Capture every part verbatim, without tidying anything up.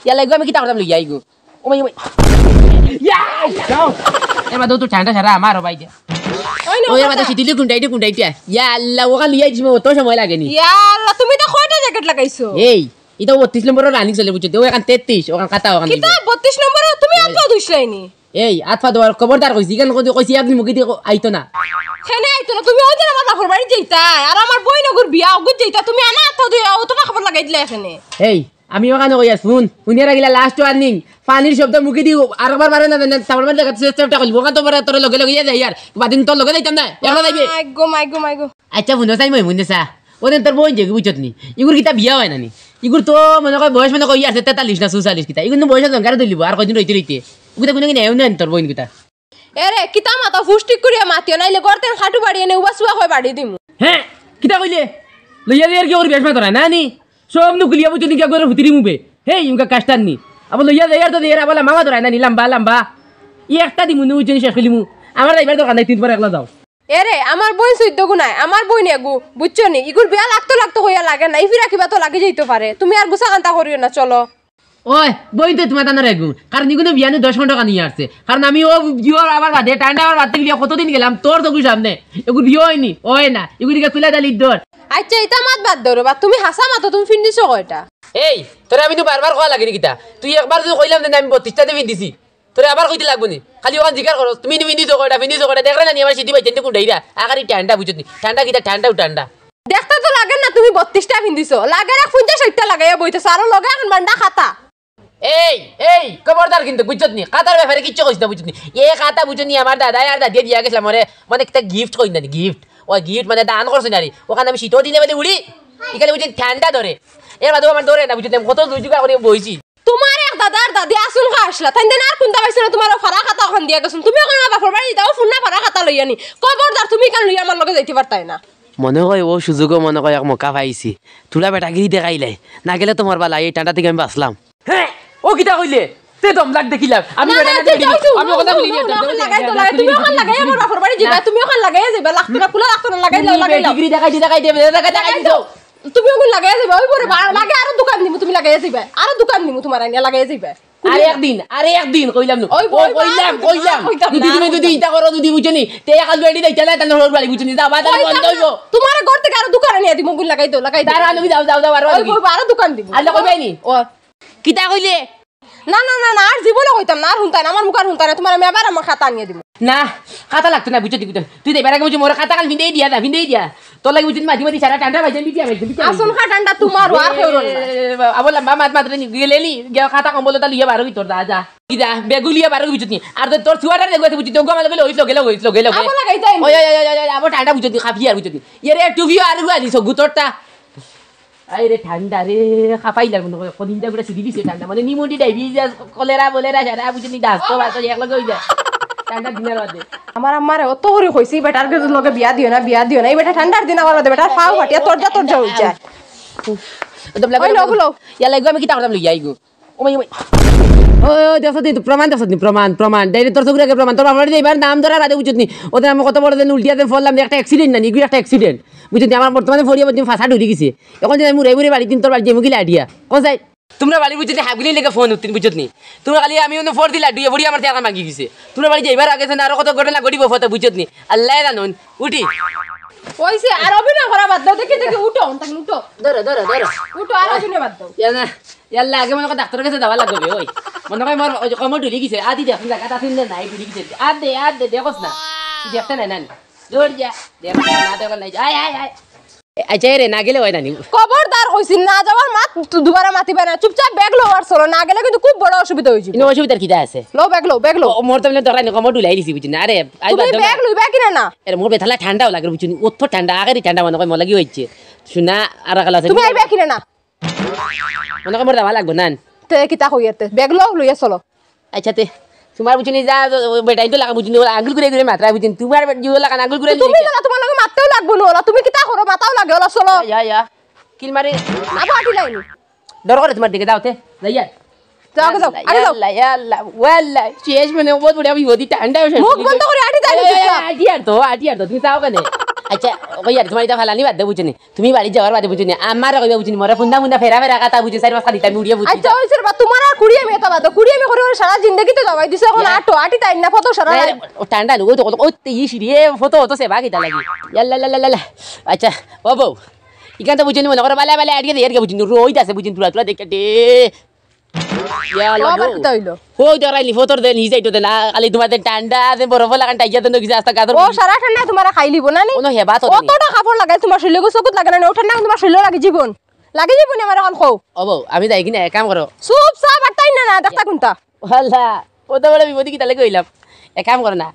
ইয়াল্লা, ইগু আমি কিতা করতাম লইয়া ইগু? ও মাই, ও মাই। ইয়া! যাও। এর বাদে তো ঠান্ডা সারা আমার ভাই দে। ওই না, ওই এর কথা। বাদে সিটিলি কুন্ডাইতে কুন্ডাইতে। ইয়া আল্লাহ, ওখান লইয়া দিছি, অত সময় লাগে নি। ইয়া আল্লাহ, তুমি তো কয়টা জ্যাকেট লাগাইছো? এই, ইটা বত্রিশ নম্বরর রানিং চলে, বুঝছো? ও এখান তেত্রিশ, ওখান খাতা, ওখান কিতা দিছে। বত্রিশ নম্বরর? তুমি আত পা ধুইছলায় নি? এই, আত পা ধোয়ার খবরদার কইছি, কেন কইছি, কইছি, একদিন মুখে দিয়ে আইতো না। কেনে আইতো না? তুমি ওই দিন আমার বাপর বাড়ি যাইতা, আর আমার বইন ওগুর বিয়া, ওগুর যাইতা, তুমি আনা আত পা ধুইয়া, অতটা খবর লাগাই দিলা এখানে। এই, আমি ওখানে কই আছি, হুন, হুনিয়া রাখিলা, লাস্ট ওয়ার্নিং। পানির শব্দ মুখে দি আরেকবার মারে না, না, তারপর মারে দেখাতে চেষ্টা করলি। ওখান তো পরে তোর লগে লগে যাই আর, বাদিন তোর লগে যাইতাম না, একলা যাইবে। মাইগো, মাইগো, মাইগো। আচ্ছা, হুনো চাই মই, হুনে চা। ওদিন তোর বইন যে, বুঝছত নি? ইগুর কিতা বিয়া হয় না নি? ইগুর তো মনে কয় বয়স মনে কয় ইয়ার তেতাল্লিশ না চৌচল্লিশ কিতা। ইগুর তো বয়স জঙ্গারে তুলিব, আর কয়দিন রইতে রইতে। ইগুতা কোনো কি নেও নেন তোর বইন কিতা। এরে, কিতা মাতা ফুস ঠিক করিয়া মাতিও, নাইলে গর্তেন খাটু বাড়ি এনে উবা সুবা কয় বাড়ি দিমু। হ্যাঁ, কিতা কইলে? লইয়া যাইয়ার কি ওর বেশ মাতরা, না নি? সব নুকুলিয়া বুঝছো নি, কি করে হুতিরি মুবে? হেই, ইমকা কাস্টার নি। আবার লইয়া যাইয়ার তো দের আবার লম্বা মাতরা, না নি, লম্বা, লম্বা। ই একটা দিমু নি, বুঝছো নি, শেষ করিলিমু। আমার যাইবার দরকার নাই, তিন পরে একলা যাও। এরে, আমার বইন চৈদ্দ গুণায়, আমার বইন এগু, বুঝছো নি? ইগুর বিয়া লাগতো লাগতো কইয়া লাগে না, ইফিরা কিবা তো লাগি যাইতো পারে। তুমি আর গুছা কান্তা করিও না, চলো। ওই, বইন তো তোমার তানোর এগু, কারণ ইগুনে বিয়ানে দশ পনেরো টাকা নিয়া আসছে। কারণ আমি ও জিওর আবার বাদে, টাইম আবার বাদে গিয়া কতদিন গেলাম, তোর চকুর সামনে। এগুর বিয়া হয়নি, হয় না। এগুর দিকে খুলে দিলি দর। আচ্ছা, ইতা মাত বাদ দেও রে বা, তুমি হাছা মাতো, তুমি ফিন্দিছো কয়টা? এই, তোরে আমি তো বারবার কওয়া লাগে নি কিতা? তুই একবার যদি কইলাম যে আমি বত্রিশটাতে ফিন্দিছি, তোরে আবার কইতে লাগবো নি? খালি ওখান জিকার করস, তুমি ফিন্দিছো কয়টা, ফিন্দিছো কয়টা, দেখরে না নি আমার সিটি বাইছে, কিন্তু কুন্ডাইরা। আগারি ঠান্ডা বুঝছত নি? ঠান্ডা কিতা, ঠান্ডাও ঠান্ডা। দেখতে তো লাগে না তুমি বত্রিশটা ফিন্দিছো, লাগে না পঞ্চাশ ষাটটা লাগাইয়া বইতেছো, আরো লগে এখন বান্ডা খাতা। এই, এই, খবরদার কিন্তু, বুঝছত নি? খাতার ব্যাপারে কিচ্ছু কইস না, বুঝছত নি? এ খাতা বুঝছত নি, আমার দাদায় আর দাদিয়ে দিয়া গেছিলাম ওরে, মানে কিতা গিফট কই না নি, গিফট। ওই গিফট মানে দান করছে না রে, ওখানে আমি শীতও দিনে বেলে উড়ি, এখানে বুঝছি ঠান্ডা ধরে। এর বাদেও আমার ধরে না, বুঝছত নি? আমি কত রুজুগা করে বইছি। তোমার এক দাদার দাদি আসুন খা আসলা, তাই দেন আর কুন্তা পাইছো না, তোমার ও ফাড়া খাতা ওখান দিয়া গেছুন। তুমি ওখানে আমার বাপর বাড়ি যাও, ফুন্না ফাড়া খাতা লইয়া নি। খবরদার, তুমি কেন লইয়া আমার লগে যাইতে পারতাই না? মনে হয় ও সুযোগও মনে হয় এক মৌকা পাইছি। তুলা বেটাগিরি দেখাইলাই, না গেলে তোমার বালা, এই ঠান্ডা থেকে আমি বাঁচলাম। হ্যাঁ, ও কিতা কইলে? তে দম লাগ দেখিলাম। আমি না, বেটা না, না, না, তে দেখিলাম। যাও, যাও, আমি যাও, কথা যাও, বলি না, যাও, যাও, না, যাও, লাগাই যাও, দাও, লাগাই দাও, দাও, তুমি ওখান লাগাই আমার বাপর বাড়ি যাইবা, না। তুমি ওখান লাগাই যাইবা, লাগতো না, কুলা লাগতো না, লাগাই দাও, তুমি লাগাই দাও। ডিগ্রি দেখাই দি, দেখাই দি, দেখাই দি, দেখাই দি, দেখাই দি, দেখাই দাও। তুমি ওখান লাগাই যাইবা, ওই পরে বা-, লাগে আরো দোকান দিমু, তুমি লাগাই যাইবা, আরো দোকান দিমু তোমার আইনা, লাগাই যাইবা। আর একদিন, আর একদিন কইলাম না। ওই, ও, ওই, কইলাম, বাদ, কইলাম। কইতাম যদি না, তুমি যদি কইতাম। ইটা করো, যদি বুঝছো নি, তে এক আলু এডি দাইতা না, তাহলে হর বাড়ি বুঝছো নি, যা, বাদ আমি বন্ধ হইবো। তোমার ঘর থেকে আরো দোকান আনিয়া দিমু, গুল লাগাই দাও, লাগাই দাও। দাঁড়া, আমি যাও, যাও, যাও, আরো ওই, দিবি। ওই, আরো দোকান দিমু। আর না কইবাই নি? ও। কিতা কইলে? না, না, না, না, আর জীবনে কইতাম না, আর হুনতাম না, আমার মুখ আর হুনতাম না, তোমার আমি আবার আমার খাতা আনিয়া দিমু। না, খাতা লাগতো না, বুঝছো নি, বুঝছো নি। তুই তো এবার আগে বুঝছো, মোর খাতা কাল ভিন্দেই দিয়া, দা, ভিন্দেই দিয়া। তোর লাগি বুঝছো নি, মাঝে মাঝে সারা ঠান্ডা, ভাইজান, বিটি, আমি, বিটি, আমি। আসল খা ঠান্ডা তোমার, আর কেউ রইল না। এ, আবার লম্বা মাত মাত্র নি, গেলে নি, গিয়া খাতা কম্বল এটা লইয়া বারো ভিতর, যা, যা। কি যা, বেগুলিয়া বারো ভিতর নি। আর তোর, তোর ছুয়াটার দেখবে, বুঝছো নি, তোকে আমার লগে লইস, লগে লইস, লগে লগে। আবার লাগাই তাই। ওই, ওই, ওই, ওই, ওই, আবার ঠান্ডা বুঝছো নি, খাবি আর বুঝছো নি। এরে, টুপিও আর গুয়ালি, সব গুতরটা। আরে ঠান্ডা রে, খাপাইলার মনে করে, কদিন যা করে সিধি দিছে ঠান্ডা, মানে নিমোনি ডায়াবেটিস, কলেরা, বলেরা, সারা বুঝছো নি, ডাস তো বাস এক লগে হই যায়। ঠান্ডা দিনের মধ্যে। আমার আম্মারে অত করে কইছি, বেটার লগে বিয়া দিও না, বিয়া দিও না। এই বেটা ঠান্ডার দিন আমার মধ্যে বেটার পাও ফাটিয়া তরজা তরজা হই যায়। ওই না, ওগুলো। ইয়াল্লা, এগু আমি কিতা করতাম লইয়া আইগু? ও মাই, ও মাই। ও, ও, দেখছত নি, প্রমাণ দেখছত নি, প্রমাণ, প্রমাণ। ডাইরেক্ট তোর চকুর আগে প্রমাণ। তোর বাপরে এবার নাম ধরার বাদে বুঝছত নি। ওদের আমি কত বড় দিন উল্টিয়া দিন ফললাম, একটা অ্যাক্সিডেন্ট না নি, এগুলো একটা অ্যাক্সিডেন্ট। বুঝছত নি, আমার বর্তমানে ফড়িয়া বুঝছত নি, ফাঁসা ঢুলি গেছে। এখন যদি আমি মুড়াই মুড়ে বাড়ি দিন তোর বাড়ি যে মুগিলা আডিয়া। কোন সাইড? তোমরা বাড়ি বুঝছত নি, হাগুলি লেগে ফোন উঠতিন বুঝছত নি। তোমরা খালি আমি অন্য ফোর দিলা, ডুয়ে ফড়িয়া আমার টেকা মাগি গেছে। তোমরা বাড়ি যে এবার আগে না, আরো কত ঘটনা ঘটিব ফটো বুঝছত নি। আল্লাহ জানইন। উঠি। ওইছে, আর অভিনয় করা বাদ দাও, দেখি, দেখি, উঠো, অন থাকি উঠো। ধরো, ধরো, ধরো। উঠো, আর অভিনয় বাদ দাও। ইয়া না, ইয়াল্লা, আগে মনে কয় ডাক্তারের কাছে যাওয়া লাগবে, ওই। মনে কয় মোর ওই যে কোমর ঢুলি গেছে, আদি দেখ, জায়গা তা চিনলে নাই, ঢুলি গেছে। আর দে, আর দে, দেখোস না। তুই দেখতে নাই, না, না। দৌড় যা। দেখ না, দেখ নাই। আয়, আয়, আয়। এ, আচ্ছা, এরে, না গেলে হয় না নি? খবরদার কইছি, না যাওয়ার মাত, তু-, দুবারা মাতিবা না। চুপচাপ ব্যাগ লও আর চলো, না গেলে কিন্তু খুব বড় অসুবিধা হইছে। ইনো অসুবিধার কিতা আছে? লও ব্যাগ লও, ব্যাগ লও। ও, মোর তো মানে ধরাই নি, কোমর ঢুলাই দিছি, বুঝছি না? আরে, আই তুমি বাদ দাও না। ব্যাগ লইবা কিনা না? এরে, মোর বেথালা ঠান্ডাও লাগে, বুঝছো নি? অত ঠান্ডা, আগেরই ঠান্ডা মনে কয় মলাগি হইছে। শুনা, আর কাল আছে। তুমি আইবা কিনা না? মনে কয় মোর যাওয়া লাগবো না। তে কিতা কই এতে? ব্যাগ লও, লইয়া চলো। আচ্ছা, তে, তোমার বুঝছো নি, যা, বেটাই তো লাগা বুঝছো নি, ওলা আঙ্গুল করে করে মাত্রা বুঝছো নি, তোমার বেটা ওলা কান আঙ্গুল করে তুমি নিয়ে না, তোমার লগে মাততেও লাগবো না, ওলা তুমি কিতা করো, মাতাও লাগে, ওলা চলো। ইয়া, ইয়া, ইয়া। কিল মারে। আবার আটি লাইনি। ডর করে তোমার দিকে যাও তে, যাইয়া। যাও, আগে যাও, আগে যাও। ইয়াল্লা, ইয়াল্লা, ওয়াল্লা, শেষ মানে বহুত বড় বিপদি, ঠান্ডা হয়ে মুখ বন্ধ করে আটি যাইনি, এই, এই, চুপচাপ। আটি আর তো, আটি আর তো, তুমি যাও কেন? আচ্ছা, কইয়ার, তুমার ইতা ফালানি বাদ দেও, বুঝছো নি? তুমি বাড়িত যাওয়ার বাদে, বুঝছো নি? আমারে কইবা, বুঝছো নি? মোরে ফুন্দা ফুন্দা ফেরা ফেরা কথা, বুঝছো নি? চাইর পাঁচখান দিতাম, উড়িয়া, বুঝছো নি? আচ্ছা, অইছে রে বা, তুমার আর কুড়ি আমি ইতা বাদ দেও। কুড়ি আমি করি করি সারা জিন্দেগি তো যাওয়াই দিছো, অখন ইয়া। আটো, আটি টাইম না, ফটো সারা না, নাই। ও ঠান্ডা লোক, ও তো কত, ও তে ই সিঁড়ি, এ ফটো, ও তো সেবা কিতা লাগি। ইয়াল্লা, লা, লা, লা, লা। আচ্ছা, ও বউ, ইখান তো বুঝছো নি, মনে করো, বালা বালা আটিয়া যাইয়ার গি, বুঝছো নি? রইদ আছে, বুঝছো নি? তুরা তুরা দেখে দে। ইয়া আল্লাহ, ও, আবার বউ। কিতা অইলো? ও, ডরাইলি, ফতর দেন, হিজাইতো দেন, আ, খালি তুমার দেন ঠান্ডা, দেন বরফ লাগান, টাইয়া দেন, কিছু আস্তা গাদর। ও, সারা ঠান্ডা তুমারে খাই লিবো না নি? কোনো হেবা তো দেনি। অতটা কাপড় লাগাই তুমার শরীরে, চকুত লাগে না নি? ও ঠান্ডা তুমার শরীরে লাগি জীবন। লাগি জীবন আমার অখন কও। ও বউ, আমি যাই কিনা, এক কাম করো। চুপ, চুপ, আর তাই না, না, দেখতা কুনটা? আল্লাহ, কত বড় বিপদে কিতা লাগি অইলাম। এক কাম করো না,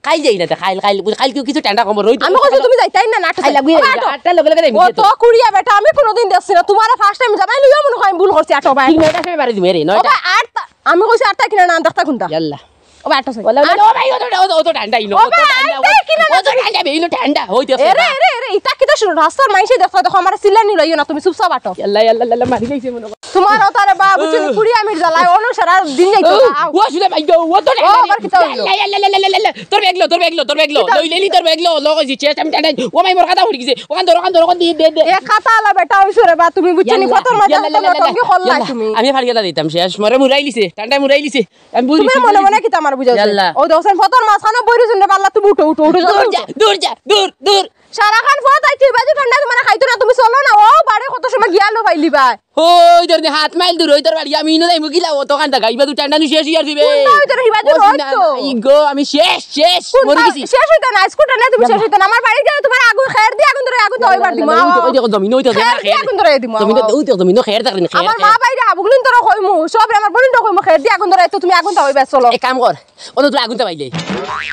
কাইল যাই না তে, কাইল, কাইল, কাইল কিউ কিছু ঠান্ডা কমবো, রইদ আমি কইছি তুমি যাইতায় না, না, আটটা আইলা গুয়ে ও, আটো। আটটা লগে লগে যাইমু ও তো। তো কুড়িয়া বেটা, আমি কোনোদিন দেখছি না, তুমারে first time যাবায় লইয়া মনে হয় আমি ভুল করছি, আটো ভাই। ঠিক নয়টার সময় বাড়ি দিমু, এরে, ও নয়টা। ভাই, আটটা, আমি কইছি আটটা কিনা না, দেখতা কুনটা? ইয়াল্লা। ও ভাই, আটটা চাই। ওলা, ওলা, আটটা। ও ভাই, ও তো, ও তো, ও তো ঠান্ডা ইনো, ও ও তো ভাই, ঠান্ডা, আটটা ও, কিনা ও তো না? ঠান্ডা, বেইনো ঠান্ডা, হই দেখো এরে, না। এরে, এরে, ইতা কিতা শুরু? রাস্তার মাইনষে দেখো, দেখো, আমারে চিল্লানি লইও না, তুমি চুপচাপ আটো। ইয়াল্লা, ইয়াল্লা, ইয়াল্লা, মারি লাইছে মনে হয়। তুমার ও তারে বা, বুঝছো নি, কুড়ি আমি জ্বালায়, অন্য সারা দিন যাইতো ও, না। আও। ও, শুনে ভাই, ও, ও তো ও, ঠান্ডা, আবার কিতা অইলো? ইয়াল্লা, ইয়াল্লা, ইয়াল্লা, ইয়াল্লা, তোর ব্যাগ লো, তোর ব্যাগ লো, তোর ব্যাগ লো, কিতা? লই, লইলি তোর ব্যাগ লো, লো, কইছি, শেষ, আমি ঠান্ডা। ও ভাই, মোর খাতা পড়ি গেছে, ওখান ধর, ওখান ধর, ওখান দিয়ে, দে, দে। এ খাতা আলা বেটা, ওই সরে বা, তুমি বুঝছো নি, ইয়াল্লা, কত মাঝে ইয়াল্লা, ইয়াল্লা, ইয়াল্লা, ইয়াল্লা। তুমি। আমি ফাড়িয়ে দিতাম, শেষ, মরে মুরাইলিছে, ঠান্ডায় মুরাইলিছে। আমি বুঝি তুমি গেছি, মনে বুঝি মনে গেছি। কিতা আমার বুঝাও ইয়াল্লা। ও দেখছেন, ফতর মাঝখানো বইরে শুনলে পাল্লা তুমি উঠো, উঠো, উঠো, দূর যা, দূর যা, দূর, দূর। সারাখান ফত আইছি, ইবাজু ঠান্ডা তুমারে খাইতো না, তুমি চলো না, ও বাড়ি কত সময় গিয়া লো পাইলি ভাই। ওই ধর নি, হাত মাইল দূর, ওই তোর বাড়ি, আমি ইনো যাইমু গিলা, ও তো কান্দা গাইবা, তুই ঠান্ডা নু শেষ ইয়ার দিবে। কোন না, ওই তোর হিবাজু ও রোহিত না, তো। না, ই গো, আমি শেষ, শেষ, কোন মরে না, গেছি। শেষ হইতো না, স্কুটার না, তুমি শেষ হইতো না, আমার বাড়ি গেলে তুমার আগুন, খের দিয়ে আগুন ধরে আগুন তো ওই বার দিমু, ওই দেখো, আও। ওই দেখো, জমিন, ওই দেখো, খের দিয়ে আগুন ধরে দিমু, জমিন, আও। ওই দেখো, জমিন, খের দেখো, খের, আমার মা খের। বাইরে হাবুগুলিন তোর কইমু, সব আমার বোন তো কইমু, খের দিয়ে আগুন ধরে তো তুমি আগুন তো ওই বার চলো। এক কাম কর, ও তো তুই আগুন তো বাইলে।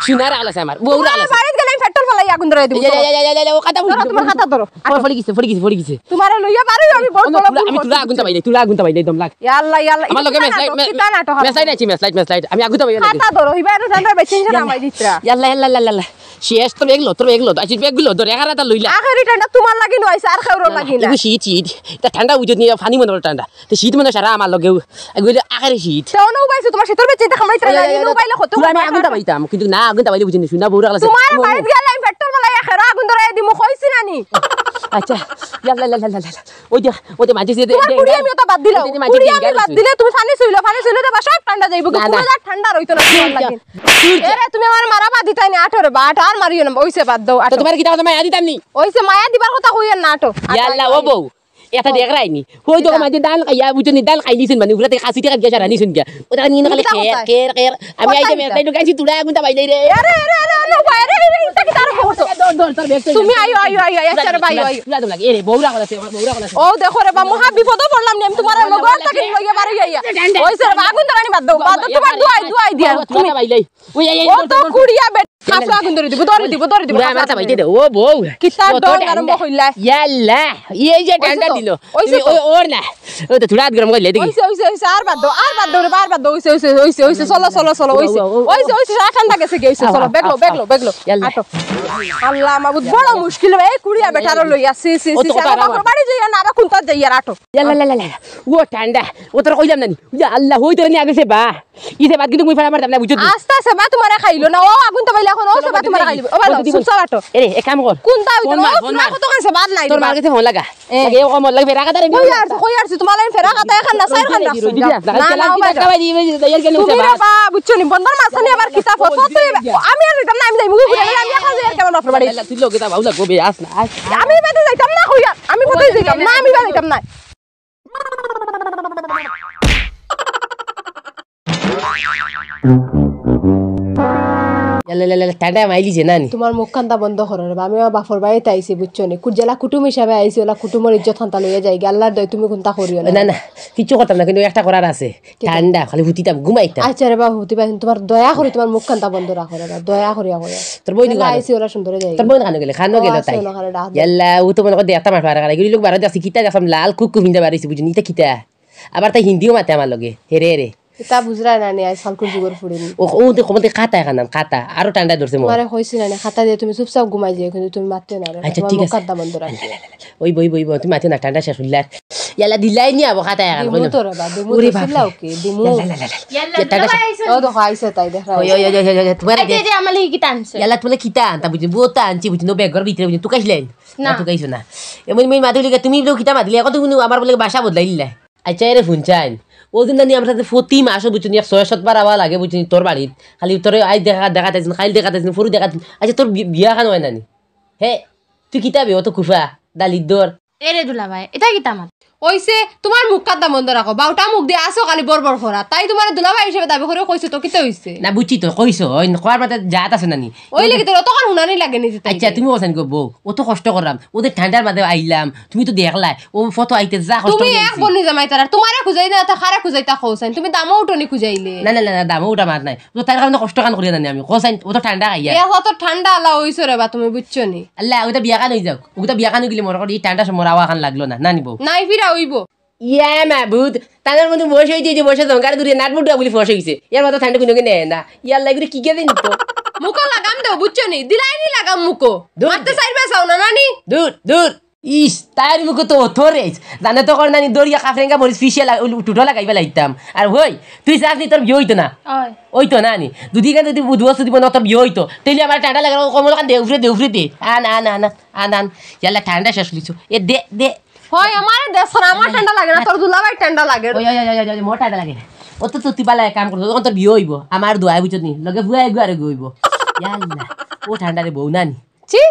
শুনার আলাস আমার, বউর আলাস। বাড়িত গেলে আমি পেট্রোল ফালাই আগুন ধরে দিমু। এই, এই, এই, এই, এই, ও কথা ধরো, বলি, তুমার বলি। কথা ধরো। ও, পড়ি গেছে, পড়ি গেছে, পড়ি গেছে। তুমারে লইয়া বারোই আমি বড় ও, না, বড় তুলা-, ভুল আমি তুলা করছি। আগুন তো বাইলে, তুলা আগুন তো বাইলে, একদম লাগ। ইয়াল্লা, ইয়াল্লা, ইতা নাটক, মেসলাইট, কিতা নাটক? মেসলাইট আছি, মেসলাইট, মেসলাইট। আমি আগুন তো বাইলে লাগি। কথা ধরো, হিবা এটা জানতে বেশি না ইয়াল্লা। আমায় দিতরা। ইয়াল্লা, ইয়াল্লা, ইয়াল্লা, ইয়াল্লা। শেষ তো বেগলো, তোর বেগলো, আছি বেগগুলো, ধরে এগারোটা লইলা। আখেরি ঠান্ডা তুমার লাগি নয়, আর কেউর লাগি না। ইগু শীত, শীত। ইতা ঠান্ডা বুঝো নি, পানি মনে করে ঠান্ডা। তে শীত মনে সারা আমার লগেউ। এগুলো আখেরি শীত। তে অনো উবাইছো, তুমার শীতর বেচে ইতা খামাইতে না, ইনো উবাইলে কত তুই আমি আগুন দাবাইতাম, কিন্তু না, আগুন দাবাইলে বুঝিনি, শুনা বউর কাছে। তুমার বাড়িত গেলে আমি পেট্রোল মালাই এখেরো আগুন ধরাই দিমু, কইছি না নি? আচ্ছা, ইয়াল্লা, ইয়াল্লা, ইয়াল্লা, ইয়াল্লা। ওই দে, ওই দে, মাঝে যে দে, তুমার দে, কুড়ি দে। আমি ওটা বাদ দিলাম। ওই দে, মাঝে কুড়ি দে, আমি দে, বাদ দে। দিলে তুমি পানি ছইলো, পানি ছইলো তো সব ঠান্ডা যাইবো। না, না। কুড়ি হাজার ঠান্ডা রইতো না তুমার লাগি। তুই যা। এরে, তুমি আমার মারা বাদ দিতাই না, আটো রে বা, আটো আর মারিও না, ওইছে বাদ দাও, তো আটো। তুমার কিতা কথা মায়া দিতাম নি? ওইছে মায়া দিবার কথা কইও না, আটো। ইয়াল্লা, ও বউ। এটা দেখ রাইনি। ওই তো কিতা? মাঝে ধান খাইয়া বুঝছো নি, ধান খাই দিছুন মানে, উগরা থেকে খাসি টাকা গেছে রানি শুন গিয়া। ওটা নিয়ে খালি কথা খের, কোথায়? খের, খের। আমি কথা আইতে কিতা? মেসলাই ঢুকাইছি, তুরা আগুন তা বাইলাই রে। আরে, আরে, আরে, আরে, ভাই, আরে, আরে, আরে, ইটা কিতা আরো খবর? ধর, ধর, ধর, ব্যাগ তুমি আইও, আইও, আইও, আইও, আচ্ছা রে ভাই, আইও। তুলা তো লাগে, এ রে, বউরা কথা আছে, বউরা কথা আছে। ও দেখো রে বা, মহা বিপদ পড়লাম নি আমি তুমার লগে, ওর তাকে লইয়া বারো আইয়া। ওই স্যার, আগুন ধরানি বাদ দাও, বাদ দাও, তুমার দুয়াই, দুয়াই দিয়া। তুমি কথা বাইলাই। ওই, এই, এই, ও ধর, তো ধর, ধর। কুড়িয়া বেটা। খাসো আগুন ধরে দিব, ধরে দিব, ধরে দিব, পুরা খাসো আমার আগুন তাবাই ধরে দে, দিব। ও বউ। কিতা কত ডং ঠান্ডা। আরম্ভ কইলা? ইয়াল্লা, এই যে ওই ঠান্ডা তো, দিল। ওই তুমি তো। ওই ওর না। ওই তো চুড়া হাত গরম কইলে দেখি। ওইছে, ওইছে, ওইছে, আর বাদ দাও, আর বাদ দাও রে, আর বাদ দাও, ওইছে, ওইছে, ওইছে, ওইছে, চলো, চলো, চলো, ওইছে। ও, ও, ও। ওইছে, ওইছে, সারা ঠান্ডা গেছে গি, ওইছে, আও, চলো, আও, বেগলো, আও, বেগলো, আও। বেগলো। ইয়াল্লা। আটো। আল্লাহ মাবুদ, বড় মুশকিল, এই কুড়িয়া বেটারও লইয়া, সি, সি, ও সি, তো সি, কত আমার আরাম। বাপর বাড়ি যাইয়া না, আবার কোনটা যাইয়া আটো। ইয়াল্লা, লা, লা, লা, লা। ও ঠান্ডা, ও তোর কইলাম না নি? ইয়া আল্লাহ, ওই তোর নিয়ে আগে সে বা। ইতে বাদ কিন্তু মুই ফাড়া মারতাম না, বুঝছো নি? আস্তে আস্তে বা তুমারে খাইলো না, ও আগুন তো বাইলে অখন, ও সে বা তুমারে খাইলো। ও ভালো, চুপ চাপ আটো। এরে, এক কাম কর। কোনটা হইতো ফোন না, মার, ও ফোন তুমার মার। কত কাছে বাদ নাই। তোর মার কাছে ফোন লাগা। এ। লাগে, ও আমার লাগে, বেড়া কাটারে ও ইয়ার, কই আর তুমার লাইন ফেরা কথা এখন না, সাইর খান রাখছো। না, না, ও ভাই। তুমি রে বা, বুঝছো নি, বন্দর মাছ নিয়ে আবার কিতা ফটো। আমি আর দিতাম না, আমি যাই মুখ ঘুরে, আমি এখন যাই আর কেমন বাপর বাড়ি। তুই লগে তা ভালো লাগবো বে, আস না, আস। আমি বাদে যাইতাম না, কইয়া। আমি কোথায় যাইতাম না, আমি বাদে যাইতাম না। ইয়াল্লা, ইয়াল্লা, ইয়াল্লা, ঠান্ডা মাইলি যে নানি। তুমার মুখ কান্দা বন্ধ করো রে বা, আমি আমার বাপর বাড়িত আইছি, বুঝছো নি? কু-, যেলা কুটুম হিসাবে আইছি, ওলা কুটুমর ইজ্জত খান্তা লইয়া যাই গি। আল্লার দয়, তুমি কুন্তা করিও না। না, না, কিচ্ছু করতাম না, কিন্তু একটা করার আছে। কিতা? ঠান্ডা, খালি হুতিতাম, ঘুমাইতাম। আচ্ছা রে বা, হুতিবা, তুমার দয়া করি, তুমার মুখ কান্তা বন্ধ রাখো রে বা, দয়া করি রাখো রে। তোর বইন এলা কানো? আইছি, ওলা সুন্দরে যাই। তোর বইন কানো গেলে? কানো ও গেলে আছে, তাই? ওলা কানো ডাক দে। ইয়াল্লা, ও তো মনে করে দেতা মার পারে, কারণ এগুলি লোক বারো যাচ্ছি, কিতা গেছাম লাল কুকু ভিন্দা বারো হইছে, বুঝুন, ইতা কিতা? আবার তাই হিন্দিও মাতে আমার লগে, হেরে হেরে। ইতা বুঝরায় না নি, আইজ ফালকুর যুগর ফুড়ি নি। ও, ও, দেখো, বলতে কাতা এখন নাম, কাতা। আরো ঠান্ডা ধরছে মনে। তোমারে কইছি না নি, কাতা দিয়ে তুমি চুপচাপ ঘুমাই যাও, কিন্তু তুমি মাতিও না রে। আচ্ছা, তোমার ঠিক মুখ আছে। কাদ্দা বন্ধ রাখো। ওই, বই, বই, বই, তুমি মাতিও না, ঠান্ডা শেষ হইলে আর। ইয়াল্লা দিলাই নি আবো খাতা এখন, দিমু কইলাম। তো রে বা, দিমু ওরে তো বাপ রে। চিল্লাও কি, দিমু। ইয়াল্লা, ইয়াল্লা, ইয়াল্লা। ইয়াল্লা, ইয়াল্লা, দুলাভাই আইছো। ও দেখো, আইছে তাই, দেখো, ওই, ওই, ওই, ওই, ওই, ওই, তোমার আইতে দে-, দে, আমার লাগি কিতা আনছে? ইয়াল্লা, তোমার লাগি কিতা আনতা বুঝি? বউতা আনছি বুঝি, নো ব্যাগর ভিতরে বুঝি, তুকাইছিলেন? না। না, তুকাইছো না। এমন মই মাতি লিখে, তুমি বলে কিতা মাতিলে, এখন তো কোনো আমার বলে ভাষা বদলাইলা। আচ্ছা, এরে হুনছাইন, ও দিন জানি আমরা সাথে প্রতি মাসে বুঝছো নি, এক ছয় সাত বার আওয়া লাগে বুঝছো নি, তোর বাড়িত। খালি তোরে আইজ দেখা, দেখা তাইছন, কাইল দেখা তাইছন, পরু দেখা তাইছন। আচ্ছা, তোর বি-, বিয়া খান হয় না নি? হে, তুই কিতা বে, অত কুফা, দালিদ্দর। এরে দুলাভাই, এটা কিতা মাত? ওইছে, তোমার মুখ কাদ্দা বন্ধ রাখো। বাউটা মুখ দিয়া আসো খালি বড় বড় করা। তাই তোমার দুলাভাই হিসেবে দাবি করে কইছে তো, কিতা হইছে? না, বুঝছি তো, কইছো, ওই কওয়ার মাঝে জাত আছে না নি? ওই লাগি তোর অতখান হুনানি লাগে নি যে তাই আচ্ছা, করে। তুমি বলছেন গো বউ, অত কষ্ট করলাম, ওদের ঠান্ডার মাঝে আইলাম, তুমি তো দেখলাই, ও ফটো আইতে যা কষ্ট তুমি করে এক আইছি। বন্নি জামাই তারা, তোমারে খুঁজাই না, তা খারা খুঁজাই তা কওছাইন। তুমি দামও উঠনি খুঁজাইলে। না, না, না, না, দামও উঠা মাত নাই। তো তার কারণে কষ্ট কান করিয়া জানি আমি। কওছাইন, ও তো ঠান্ডা খাইয়া। এ অত ঠান্ডা আলা হইছো রে বা, তুমি বুঝছো নি? আল্লাহ, ওটা বিয়া কান হই যাও। ওটা বিয়া কান হই গেলে মনে করো, এই ঠান্ডা সময় আওয়া কান লাগলো না, না নিব। নাই ফিরা হইব। ইয়া মাবুদ, তাদের মধ্যে বয়স হইতে যে বয়সে জঙ্গার দূরে নাট মুটুয়া বুলি ফস হইছে। এর মতো ঠান্ডা কোনো নেয় না। ইয়াল্লা, এগুলো কি গেছে নিত? মুখো লাগাম দেও, বুঝছো নি? দিলাই নি লাগাম মুখো। দূর মারতে দে। চাইবে চাও না, নানি? দূর, দূর। ইস, তার মুখো তো অথরেস। জানে তো কর নানি, দরিয়া কাফরেঙ্গা মরিচ ফিশে লা-, উল-, উঠুটো লাগাইবা লাগতাম। আর হই, তুই চাস নি তোর বিয়ে হইতো না? ওই। হইতো না নি। দুদিকে যদি বুধবস যদি মনে তোর বিয়ে হইতো, তাইলে আমার ঠান্ডা লাগে, কমল কান দে, উফরে দে, উফরে দে। আন, আন, আন, আন, আন। ইয়াল্লা, ঠান্ডা শেষ হইছো। এ দে, দে। হয়, আমারে দেশ ছাড়া আমার ঠান্ডা লাগে না, তোর দুলাভাই ঠান্ডা লাগে। ওই, ওই, ওই, ওই, ওই, মোর ঠান্ডা লাগে না। ও তো, তো তুই বালা এক কাম করতো, তখন তোর বিয়ে হইবো, আমার দোয়া বুঝছো নি, লগে ফুয়া এগু আর এগু হইবো। ইয়াল্লা, ও ঠান্ডা রে বউ নানি। ছি।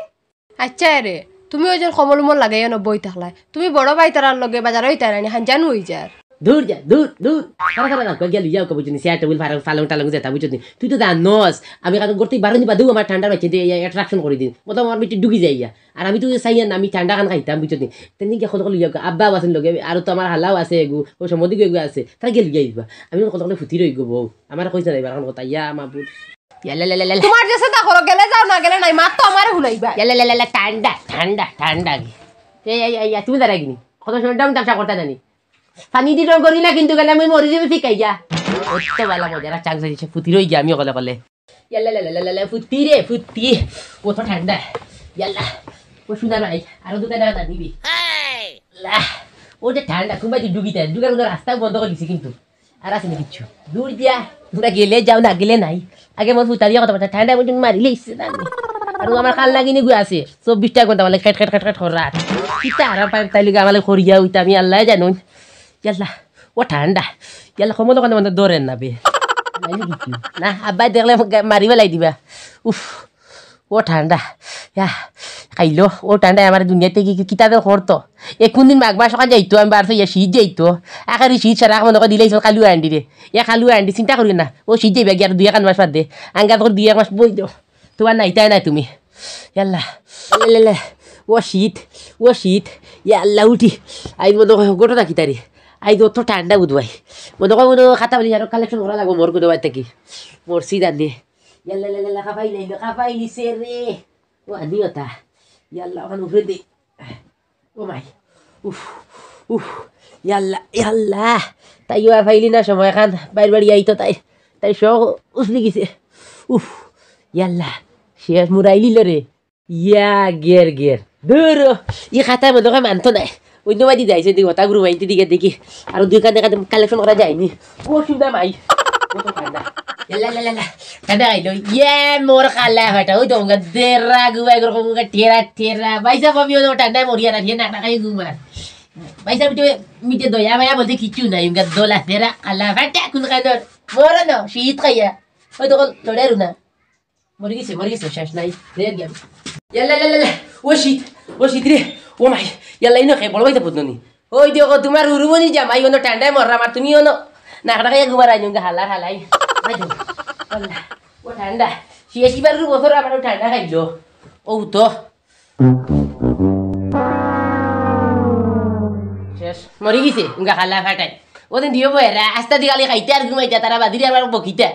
আচ্ছা রে, তুমি ওই যে কমল উমল লাগাইয়া ন বই থাকলায়, তুমি বড় ভাই তারার লগে বাজার হইতায় নানি, হানজানু হই যার। দূর যা, দূর, দূর। তারা, তারা, তারা, গিয়া লইয়া ওকে বুঝছো নি, চেয়ার টেবিল, ফালং, ফালং টালং যেটা বুঝছো নি। তুই তো জানোস, আমি কারণ করতেই বারো নি বাদেও আমার ঠান্ডা বাচ্চা দিয়ে attraction করে দিন। ও তো আমার মিটে ঢুকি যাইয়া। আর আমি তো চাই না, আমি ঠান্ডা খান খাইতাম, বুঝছো নি? তেমনি গিয়া কত কল লইয়া, আব্বা আছেন লগে, আর তো আমার হালাও আছে এগু, ও সমদিকে এগু আছে, তারা গিয়া লইয়া আইবা। আমি কত কলে ফুতি রই গো বউ, আমার কইছে না এবার এখন কথা, ইয়া মাবুদ। ইয়া লা লা লা লা লা। তোমার যে সেটা করো, গেলে যাও, না গেলে নাই, মাত তো আমারে হুনাইবা। ইয়া লা লা লা লা, ঠান্ডা, ঠান্ডা, ঠান্ডা। এই, এই, এই, এই, তুমি দাঁড়াই কিনি? কত সময় ডাম তামশা করতে জানি। পানি দি রং করি না কিন্তু, গেলে আমি মরি যাবে ঠিক আইয়া। অত বালা মজা, আর চান্স হইছে, ফুতি রই গিয়া, আমি কলে কলে। ইয়াল্লা, লা, লা, লা, লা, লা, ফুত্তি রে, ফুত্তি। কত ঠান্ডা। ইয়াল্লা। ও সুন্দর ভাই, আরো দুটা টাকা দিবি। লা, ও যে ঠান্ডা, খুব বাজি ডুবিতে, ডুগার কোনো রাস্তাও বন্ধ করে দিছে কিন্তু। আর আছে না কিচ্ছু। দূর দিয়া, তোমরা গেলে যাও, না গেলে নাই। আগে মোর ফুতারিয়া কথা বার্তা, ঠান্ডা মতন মারি লইছে না আমি। আর ও আমার কাল লাগিনি গু আছে, চব্বিশটা ঘন্টা মানে খেট খেট খেট খেট কর রাত। কিতা আরাম পাই তাই লিগে আমার করিয়া হইতা আমি আল্লাহ জানুন। ইয়াল্লা, ও ঠান্ডা। ইয়াল্লা, কমল ওখানে মানে ধরেন না বে। না, আব্বাই দেখলে গা-, মারি বেলাই দিবা। উফ, ও ঠান্ডা। ইয়া, খাইলো, ও ঠান্ডা আমার দুনিয়াতে কি, কি, কিতা যে করতো। এ কোন দিন মাঘ মাস ওখানে যাইতো, আমি বারসো ইয়া শীত যাইতো। আখেরি শীত সারা মনে করে দিলে কালু আন্ডি রে। ইয়া কালু আন্ডি, চিন্তা করি না। ও শীত যাইবা গিয়া আর দুই এক মাস বাদ দে। আঙ্গা তখন দুই এক মাস বই দো। তোমার নাইতায় না তুমি। ইয়াল্লা। লে, লে, লে। ও শীত, ও শীত। ইয়াল্লা উঠি। আইজ মনে হয় গোটা থাকি তারি। আইজ অত ঠান্ডা বুধবাই। মনে হয় মনে হয় খাতা বলি আরো কালেকশন করা লাগবো মোর কোনো বাড়ি থাকি। মরছি জানি। ইয়াল্লা, লা, লা, লা, খাপাই লাইলো, খাপাই লিছে রে। ও আনি ওটা। ইয়াল্লা, ওখানে উঠে দে। ও মাই, উফ, উফ, ইয়াল্লা, ইয়াল্লা। তাইও আর পাইলি না সময় খান, বাইর বাড়ি আইতো তাই, তাই শখ উছলি গেছে। উফ, ইয়াল্লা, শেষ মুরাইলিল রে। ইয়া, গের, গের। দূর, ই খাতায় মনে হয় মানতো নাই। অন্য বাড়ি যাইছে, দেখি হতা গুরু বাইনতে দিকে দেখি। আর দুই কান্দে কান্দে কালেকশন করা যায়নি। ও সুন্দর মাই। কত ঠান্ডা। লা, লা, লা, লা। ঠান্ডা খাইলো। ইয়ে, মোর কালা ফাটা। ওই তো, ওঙ্গা দেরা গুয়া, এরকম ওঙ্গা ঠেরা, ঠেরা। ভাই সাহেব, আমি ওই ঠান্ডায় মরিয়া না, ঠেরা না, না খাই ঘুমার। ভাই সাহেব, একটু মিটে দয়া মায়া বলতে কিচ্ছু নাই। ওঙ্গা দোলা, দেরা, কালা ফাটা, কোন কান্দর? মরো না, শীত খাইয়া। ওই তো, লড়ে রু না। মরি গেছে, মরি গেছে, শেষ নাই। রে গেল। ইয়াল্লা, ইয়াল্লা, ইয়াল্লা। ও শীত, ও শীত রে। ও মাই, ইয়াল্লা, ইনো খে, বড় ভাই তো বুঝলো নি। ওই দেখো, তোমার উরুমনি জামাই, ওনো ঠান্ডায় মররাম, আর তুমি ওনো নাকড়া খাইয়া ঘুমার আইন, ওঙ্গা হালা, হালাই। আইন। আল্লাহ, ও ঠান্ডা। শেষ এবার বছর আবার ও ঠান্ডা খাইলো। ও তো। শেষ। মরি গেছে, ওঙ্গা হালা ফাটাই। ওদিন দিও বয়রা, আস্তা দি খালি খাইতে আর ঘুমাইতে, তারা বাদিরে আবার বকিতে।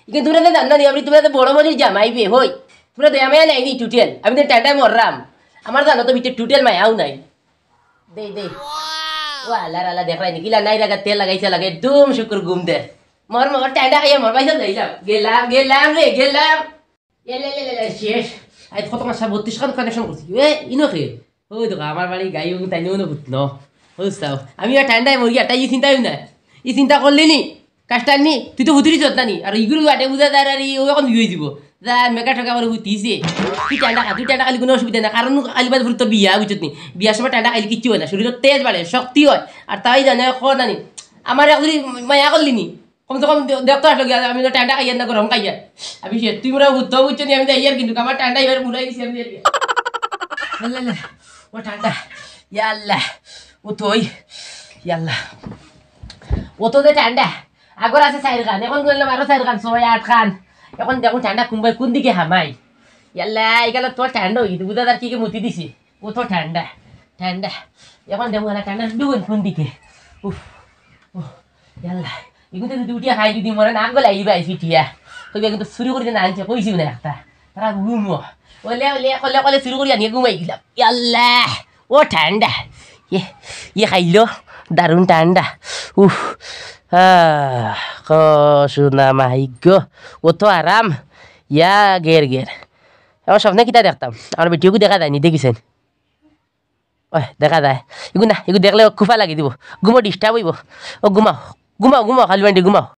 ইখান তোমরা তো জানো না, আমি তোমরা তো বড় মনির জামাই বে, হই। তোমরা দয়া মায়া নাই নি টুটেল। আমি তো ঠান্ডায় মররাম। আমার জানো তো ভিতরে টুটেল মায়াও নাই। দে, দে। ও আল্লাহ, আল্লাহ, দেখ রাই নি, কিলা নাই রাগা তেল লাগাইছে লাগে, একদম শুকুর ঘুম দে। মর, মর, ঠান্ডা খাইয়া মর, ভাই সাহেব, যাইলাম। গেলাম, গেলাম রে, গেলাম। এ লে, লে, লে, লে, শেষ। আজ কত মাস বত্রিশ খান কানেকশন করছি। এ, ইনো খে? ওই দেখো, আমার বাড়ি গাই উগু তাই নিও না বুঝলো। বুঝছাও, আমি আর ঠান্ডায় মরি, আর তাই ই চিন্তাই না। ই চিন্তা করলি নি? কাস্টার নি? তুই তো হুতুরি চত না নি? আর ইগুলো আটে বুঝা যায় আর ই ও এখন বিয়ে হয়ে দিব। যা মেকা টেকা করে হুতিছে। তুই ঠান্ডা খা, তুই ঠান্ডা খালি কোনো অসুবিধা না। কারণ আইলি বাদ ফুরুত বিয়া, বুঝছত নি? বিয়ার সময় ঠান্ডা খাইলে কিচ্ছু হয় না, শরীরে তেজ বাড়ে, শক্তি হয়। আর তাই জানে এখন না নি? আমার এখন মায়া করলি নি? কমসে কম দে-, দেখতো আসলে গিয়া, আমি তো ঠান্ডা খাইয়ার না, গরম খাইয়ার। আমি সে, তুই মোরা উঠতো বুঝছো নি, আমি যাই আর কিন্তু আমার ঠান্ডা এবার মুড়াই গেছি আমি যাই। আল্লাহ, আল্লাহ, ও ঠান্ডা, ইয়া আল্লাহ, ও তো ওই, ইয়া আল্লাহ, ও তো যে ঠান্ডা, আগর আছে চাইর খান, এখন করলাম আরো চাইর খান, ছয় আট খান, এখন দেখুন ঠান্ডা কুম্বাই কোন দিকে হামাই, ইয়াল্লা, এগুলো তো ঠান্ডা হয়ে গেছে, বুঝা যার কি কি মুতি দিছি। কত ঠান্ডা, ঠান্ডা। এখন দেখো না ঠান্ডা ঢুকুন কোন দিকে। উফ, উফ, ইয়াল্লা। এগুলো তো যদি উঠিয়া খাই, যদি মরে নাক গলাইবা এই ফিটিয়া। কইবা কিন্তু চুরি করি না আনছে, কইছি না একটা। তারা ঘুমো। ওলে, ওলে, কলে, কলে চুরি করি আনিয়ে ঘুমাই গেলাম। ইয়াল্লা, ও ঠান্ডা। ইয়ে, ইয়ে খাইলো, দারুণ ঠান্ডা। উফ, আহ, ক সোনা মাইগো, ও তো আরাম। ইয়া গের গের। আমার স্বপ্নে কিতা দেখতাম? আমার বেটিও কি দেখা যায়নি, দেখিছেন? ওই, দেখা যায়। এগু না, এগু দেখলে কুফা লাগি দিব। ঘুমো disturb হইব। ও ঘুমাও, ঘুমাও, ঘুমাও, খালি বান্ডি ঘুমাও।